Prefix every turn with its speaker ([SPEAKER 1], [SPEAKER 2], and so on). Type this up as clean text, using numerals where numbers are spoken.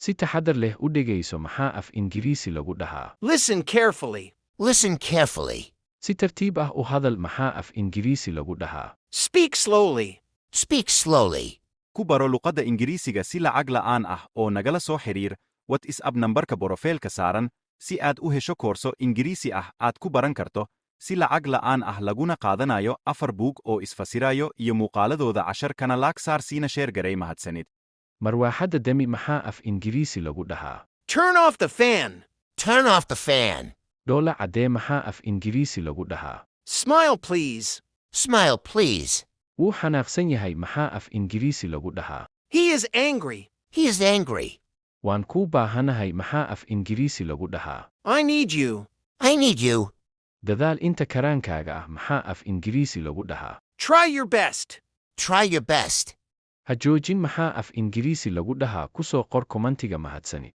[SPEAKER 1] Si taxadar leh u dhegayso, maxaa af Ingiriisi lagu dhahaa?
[SPEAKER 2] Listen carefully.
[SPEAKER 3] Listen carefully.
[SPEAKER 1] Si tartiib ah u hadal, maxaa af Ingiriisi lagu dhahaa?
[SPEAKER 2] Speak slowly.
[SPEAKER 3] Speak slowly.
[SPEAKER 4] Ku baro luqadda Ingiriisiga si lacag la'aan ah oo nagala soo xidhiir WhatsApp nambarka profile-ka saaran si aad u hesho koorso Ingiriisi ah aad ku baran karto si lacag la'aan ah, laguna qaadanayo afar buug oo isfasirayo iyo muuqaaladooda. Casharkana like saar, siina share garay. Mahadsanid.
[SPEAKER 1] Marwaaxadda demi, maxaa af Ingiriisi lagu dhahaa?
[SPEAKER 2] Turn off the fan.
[SPEAKER 3] Turn off the fan.
[SPEAKER 1] Dhoola caddee, maxaa af Ingiriisi lagu dhahaa?
[SPEAKER 2] Smile, please.
[SPEAKER 3] Smile, please.
[SPEAKER 1] Wuu xanaaqsan yahay, maxaa af Ingiriisi lagu dhahaa?
[SPEAKER 2] He is angry.
[SPEAKER 3] He is angry.
[SPEAKER 1] Waan kuu baahanahay, maxaa af Ingiriisi lagu dhahaa?
[SPEAKER 2] I need you.
[SPEAKER 3] I need you.
[SPEAKER 1] Dadaal inta karaankaaga ah, maxaa af Ingiriisi lagu dhahaa?
[SPEAKER 2] Try your best.
[SPEAKER 3] Try your best.
[SPEAKER 1] Ha joojin, maxaa af Ingiriisi lagu dhahaa? Ku soo qor comment-iga. Mahadsanid.